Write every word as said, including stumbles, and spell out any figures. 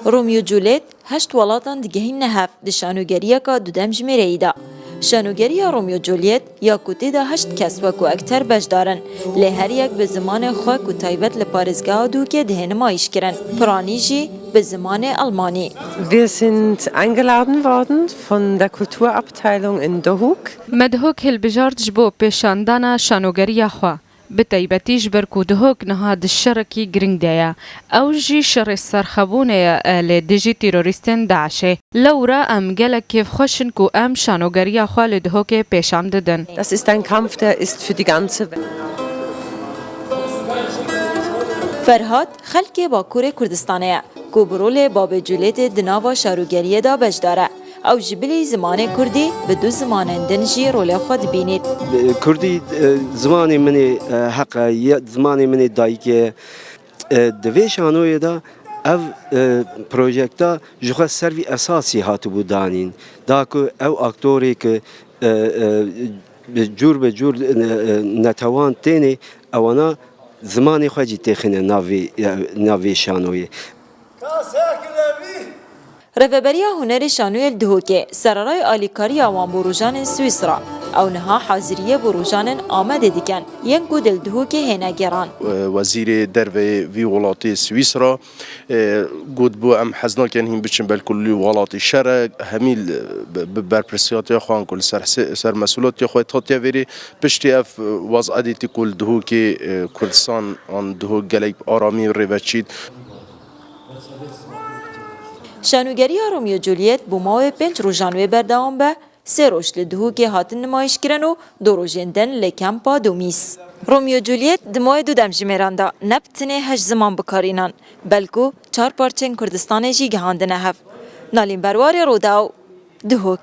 Romeo Juliet heşt welatan digehîne hev di şanogeriyeka dudem jimêreyî de. Şanogeriya Romeo Juliet ya ku tê de heşt kes wekû ekter beşdar in, lê her yek bi zimanê xwe ku taybet li parêzgeha Dûkê dihê nimayîş kirin. Piranî jî bi zimanê Almanî. Wir sind eingeladen worden von der Kulturabteilung in Dohuk. Me Dihok hilbijart ji bo pêşandana şanogeriya xwe. Bi taybetî ji ber ku Dihok niha di şerekî giring de ye. Ew jî şerê serxebûnê ye li dijî terorîstên DAIŞê. Lewra em gelek kêfxweş in ku em şanogeriya xwe li Dihokê pêşan didin. Das ist ein Kampf, der ist für die ganze Welt. Ferhat xelkê Bakurê Kurdistanê ye ku bi rolê babê Culêtê di nava şarogeriyê de beşdar e. Ew ji bilî zimanê kurdî bi du zimanên din jî rolê xwe dibînît. Kurdî, e, zimanê min ê, e, heq e, ye, zimanê min ê dayikê ye. E, di vê şanoyê de ev, e, projekta ji xwe ser vî esasî hatibû danîn. Da ku ew aktorê ku, e, e, bi cûr bi cûr, e, e, netewan tênê, ewana zimanê xwe jî têxine nav vê, e, nav vê şanoyê. Rêveberiya Hunerê Şanoyê li Dihokê, sererayê alîkariya wan bo rojanên Swîsra, ew niha haziriyê bo rojanên Amedê dikin, yên ku di li Dihokê hêne gêran. Wezîrê derveyê vî welatê Swîsra, e, got bû, em hez nakin hîn biçin, belku li welatê şer e, hemî li, bi, bi berpirsiyatiya xwe an ku li ser se-, ser mesûlatiya xwe hatiye vêrê, piştî ev, e, waz'edîtî ku li Dihokê, e, Kurdistan an Dihok gelek aramî rêveçît. Şanûgeriya Romeo Juliet bo mawê pênc rojan wê berdewam be, sê roj li Dihokê hatin nimayîşkirin û du rojên din li kempa Domîs. Romeo Juliet di mawê dudem jimêran de ne bi tinê heşt ziman bikarînan, belku çar parçeyên Kurdistanê jî gihandine hev. Nalîn Berwarê, Rodaw, Dihok.